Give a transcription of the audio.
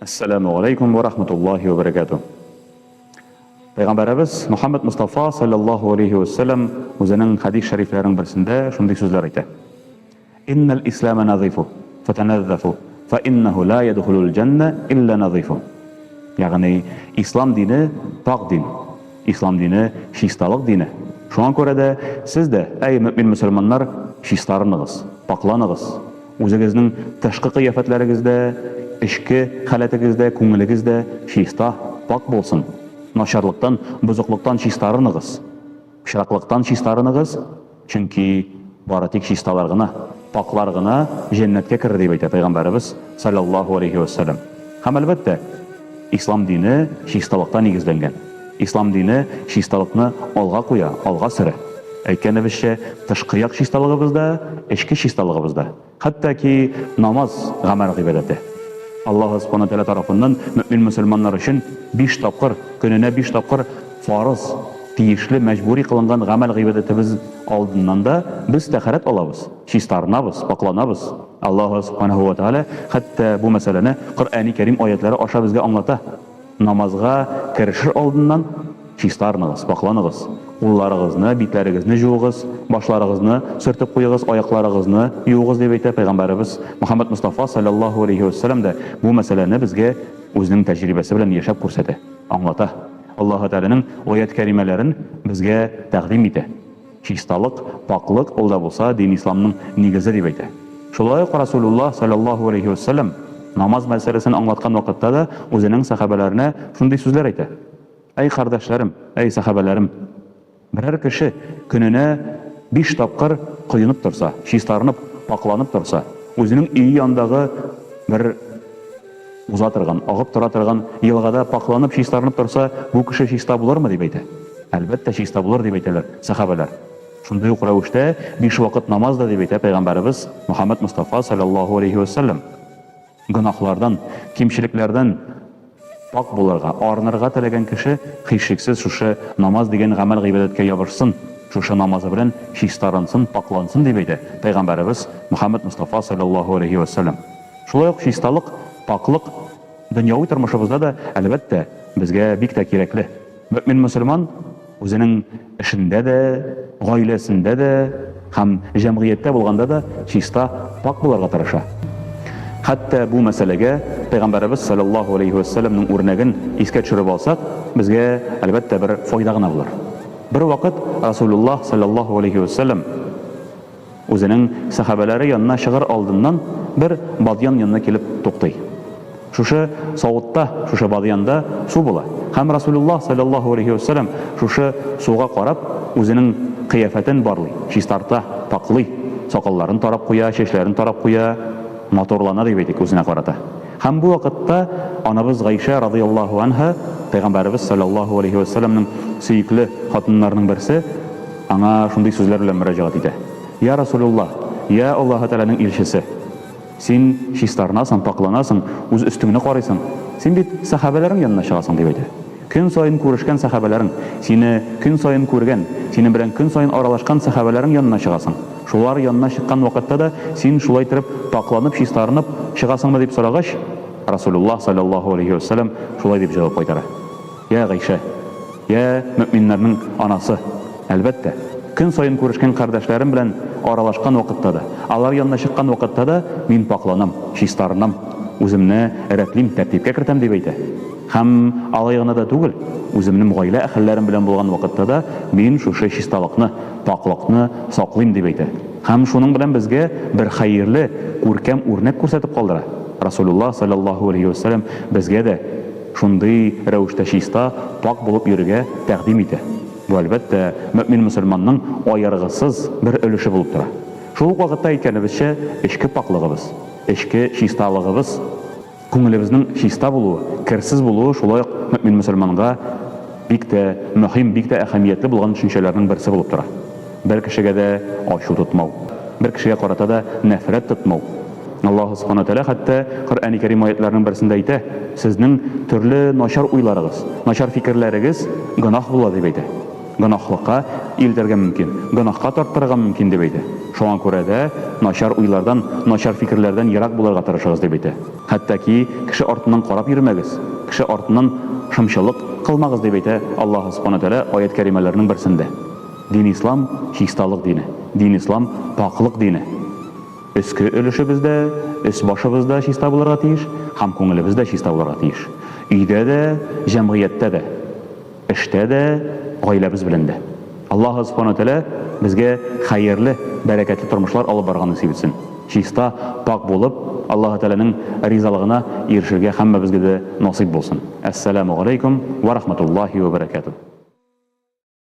Әссәламү галәйкүм вә рахматуллаһи вә бәрәкәтүһ. Пәйгамбәребез Мөхәммәд Мостафа салләллаһу алейһи вә сәлләм үзенең хәдис шәрифләренең берсендә шундый сүзләр әйтә. Иннәл исламә назифу, фәтәнәззәфу, фә иннәһу ла ядхулул җәннә илля назифу. Ягъни, ислам дине пакь дин, ислам дине чисталык дине. Шуңа күрә дә сез дә, әй мөэмин мөселманнар, чистарыныгыз, пакьланыгыз. Үзегезнең тышкы кыяфәтләрегез дә, эчке халәтегез дә, күңелегез дә чиста, пакь булсын. Начарлыктан, бозыклыктан чистарыныгыз. Пычраклыктан чистарыныгыз, чөнки бары тик чисталар гына, пакьлар гына җәннәткә керер, дип әйтә Пәйгамбәребез, салләллаһу алейһи вә сәлләм. Һәм, әлбәттә, Ислам дине чисталыкта нигезләнгән. Ислам дине чисталыкны алга куя, алга сөрә. Әйткәнебезчә, тышкы як чисталыгыбыз да, эчке чисталыгыбыз да. Хәтта ки намаз, гамәл гыйбадәте. Аллаһы Субхана Тәгалә тарафыннан мөэмин-мөселманнар өчен биш тапкыр, көненә биш тапкыр фарыз, тиешле, мәҗбүри кылынган гамәл гыйбадәтебез алдыннан да без тәһарәт алабыз, чистарынабыз, пакъланабыз. Аллаһы Субханаһу ва Тәгалә хәтта бу мәсьәләне Коръәни Кәрим аятлары аша безгә аңлата. Намазга керешер алдыннан чистарыныгыз, пакъланыгыз, кулларыгызны, битләрегезне җуыгыз, башларыгызны сөртеп куегыз, аякларыгызны юыгыз, дип әйтә Пәйгамбәребез Мөхәммәд Мостафа салләллаһу алейһи вә сәлләм дә бу мәсьәләне безгә үзенең тәҗрибәсе белән яшәп күрсәтә, аңлата. Аллаһы Тәгаләнең аять-кәримәләрен безгә тәкъдим итә. Чисталык, пакьлык ул да булса дин исламның нигезе дип әйтә. Шулай ук Расулуллаһ салләллаһу алейһи вә сәлләм намаз мәсьәләсен аңлаткан вакытта да үзенең сәхабәләренә шундый сүзләр әйтә, Әй кардәшләрем, әй сәхабәләрем! Берәр кеше көненә биш тапкыр коенып торса, чистарынып, пакьланып торса, үзенең өе янындагы бер уза торган, агып тора торган елгада пакьланып, чистарынып торса, бу кеше чиста булырмы, дип әйтә. Әлбәттә, чиста булыр, дип әйтәләр сәхабәләр. Шундый ук рәвештә биш вакыт намаз да, дип әйтә пәйгамбәребез Мөхәммәд Мостафа салләллаһу алейһи вә сәлләм. Гөнаһлардан, кимчелекләрдән пакь булырга, арынырга теләгән кеше, һичшиксез, шушы намаз дигән гамәл-гыйбадәткә ябышсын, шушы намазы белән чистарынсын, пакьлансын, дип әйтә пәйгамбәребез Мөхәммәд Мостафа салләллаһу алейһи вә сәлләм. Шулай ук чисталык, пакьлык дөньяви тормышыбызда да, әлбәттә, безгә бик тә кирәкле. Мөэмин-мөселман үзенең эшендә дә, гаиләсендә дә һәм җәмгыятьтә булганда да чиста, пакь булырга тырыша. Хәтта бу мәсьәләгә Пәйгамбәребез салләллаһу алейһи вә сәлләмнең үрнәген искә төшереп алсак, безгә, әлбәттә, бер файда гына булыр. Бервакыт Расулуллаһ салләллаһу алейһи вә сәлләм Үзенең сәхабәләре янына чыгыр алдыннан бер бадьян янына килеп туктый. Шушы савытта, шушы бадьянда су була. Һәм Расулуллаһ салләллаһу алейһи вә сәлләм шушы суга карап, үзенең кыяфәтен барлый, чистарта, пакълый, сакалларын тарап куя, чәчләрен тарап куя, матурлана дип әйтик үзенә карата. Һәм бу вакытта анабыз Гайшә радыяллаһу анһа, Пәйгамбәребез салләллаһу алейһи вә сәлләмнең сөекле хатыннарының берсе, Аңа шундый сүзләр белән мөрәҗәгать итә, Йа Расулуллаһ, йа Аллаһы Тәгаләнең илчесе! Син чистарынасың, пакьланасың, үз өстеңне карыйсың. Син бит сәхабәләрең янына чыгасың, дип әйтә. Көн саен күрешкән сәхабәләрең, сине көн саен күргән, синең белән көн саен аралашкан сәхабәләрең янына чыгасың. Шулар янына чыккан вакытта да син шулай иттереп пакьланып, чистарынып чыгасыңмы, дип сорагач, Расулуллаһ салләллаһу алейһи вә сәлләм шулай дип җавап кайтара, Йә Гайшә! Йә мөэминнәрнең анасы! Әлбәттә, көн саен күрешкән кардәшләрем белән аралашкан вакытта да, алар янына чыккан вакытта да мин пакьланам, чистарынам, үземне рәтлим, тәртипкә кертәм, дип әйтә. Һәм алай гына да түгел, үземнең гаилә әһелләрем белән булган вакытта да мин шушы чисталыкны, пакьлыкны саклыйм, дип әйтә. Һәм шуның белән безгә бер хәерле, күркәм үрнәк күрсәтеп калдыра. Расулулла салләллаһу алейһи вә сәлләм безгә дә шундый рәвештә чиста, пакь булып йөрергә тәкъдим итә. Бу, әлбәттә, мөэмин-мөселманның аергысыз бер өлеше булып тора. Шул ук вакытта, әйткәнебезчә, эчке пакьлыгыбыз, эчке чисталыгыбыз, күңелебезнең чиста булуы, керсез булуы шулай ук мөэмин-мөселманга бик тә мөһим, бик тә әһәмиятле булган төшенчәләрнең берсе булып тора. Бер кешегә дә ачу тотмау, бер кешегә карата да нәфрәт тотмау. Аллаһу Субхана Тәгалә хәтта Коръәни Кәрим аятларының берсендә әйтә, Сезнең төрле начар уйларыгыз, начар фикерләрегез гөнаһ була, дип әйтә. гөнаһлыкка илтергә мөмкин, гөнаһка тарттырырга мөмкин дип әйтә. Шуңа күрә дә начар уйлардан, начар фикерләрдән ерак булырга тырышыгыз дип әйтә. Хәтта ки кеше артыннан карап йөрмәгез, кеше артыннан шымчылык кылмагыз дип әйтә Аллаһы Субхана Тәгалә аять кәримәләренең берсендә. Дин ислам, чисталык дине. Дин ислам, пакълык дине. Өске өлешебез дә, өс-башыбыз да чиста булырга тиеш һәм күңелебез дә чиста булырга тиеш. Өйдә дә, җәмгыятьтә дә, эштә дә, гаиләбез белән дә. Аллаһы Субхана Тәгалә безгә хәерле, бәрәкәтле тормышлар алып барырга насыйп итсен. Чиста, пакь булып, Аллаһы Тәгаләнең ризалыгына ирешергә һәммәбезгә дә насыйп булсын. Әссәламү галәйкүм вә рахматуллаһи вә бәрәкәтүһ.